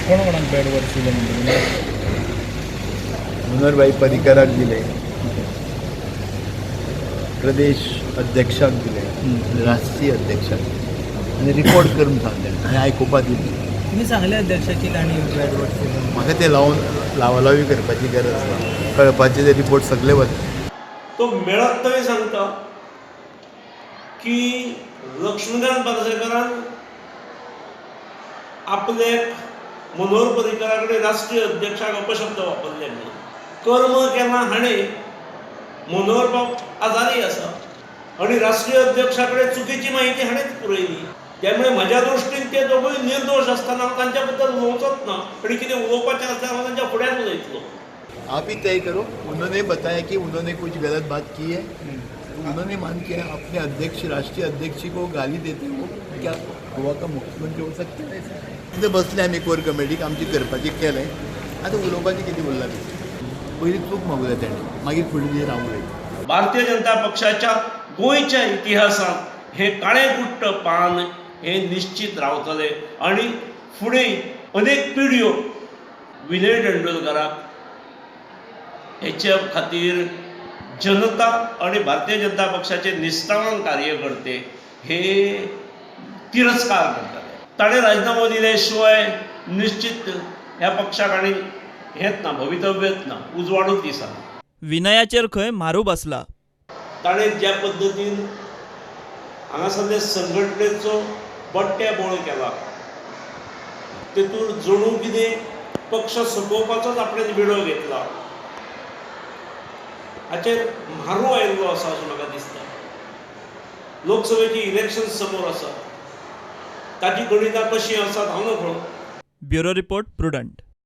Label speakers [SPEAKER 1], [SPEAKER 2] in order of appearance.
[SPEAKER 1] कोण कोणाक bad words दिले म्हणटा तुमी?
[SPEAKER 2] मनोहरभाई पर्रीकराक दिले, प्रदेश अध्यक्षाक दिले, राष्ट्रीय अध्यक्षाक दिले आनी रिपोर्ट करून सांगले आनी आयकुपा दिली.
[SPEAKER 3] तुम्ही सांगले अध्यक्षाची तांणी बॅड वर्ड्स दिले.
[SPEAKER 2] म्हाका ते लावन लावालावी करपाची गरज ना. कळपाचे ते रिपोर्ट सगळे वता.
[SPEAKER 4] तो मेळत थंय सांगता की लक्ष्मीकांत पार्सेकारान आपले मनोहर पर्रीकरा कडेन, राष्ट्रीय अध्यक्षाक अपशब्द वापरले म्हणून. कर्म केलां हाणें. मनोहर बाब आजारी आसा आनी राष्ट्रीय अध्यक्षा कडेन चुकीची म्हायती हाणेंच पुरयली. त्यामुळे म्हज्या दृश्टीन ते दोगूय निर्दोश आसतना हांव तांच्या बद्दल उलोवचोच ना आनी कितें उलोवपाचें आसल्यार हांव तांच्या फुड्यान उलयतलो.
[SPEAKER 2] आप ही तय करो. उन्होंने बताया कि उन्होंने कुछ गलत बात की है. उन्होंने मान किया. अपने अध्यक्ष, राष्ट्रीय अध्यक्ष को गाली देते हो, क्या गोवा का मुख्यमंत्री हो सकते हैं ऐसा? तिथे बसले आमी कोर कमिटीक, आमची करपाचें केलें. आतां उलोवपाचें कितें उरलां? पयलीं चूक मागूया तेणें, मागीर फुडें जें हांव उलयतां.
[SPEAKER 4] भारतीय जनता पक्षाच्या गोंयच्या इतिहासांत हें काळें कुट्ट पान हें निश्चीत रावतलें आनी फुडें अनेक पिढयो विनय तेंडुलकाराक हेच्या खातीर जनता आनी भारतीय जनता पक्षाचे निश्ठावान कार्यकर्ते हे तिरस्कार करतले. ताणें राजिनामो दिले शिवाय निश्चित ह्या पक्षाक आनी हेंच ना, भवितव्यच ना, उजवाडूच दिसना.
[SPEAKER 5] विनयाचेर खंय म्हारू बसला.
[SPEAKER 4] ताणें ज्या पद्दतीन हांगासरले संघटनेचो बट्ट्या बोळ केला, तेतूर जणू कितें पक्ष सोंपोवपाचोच आपणें विडो घेतला, हाचेर म्हारू आयिल्लो आसा अशें म्हाका दिसता. लोकसभेची इलेक्शन समोर आसा. ताची गणितां कशीं आसात हांव नकळो.
[SPEAKER 5] Bureau report, Prudent.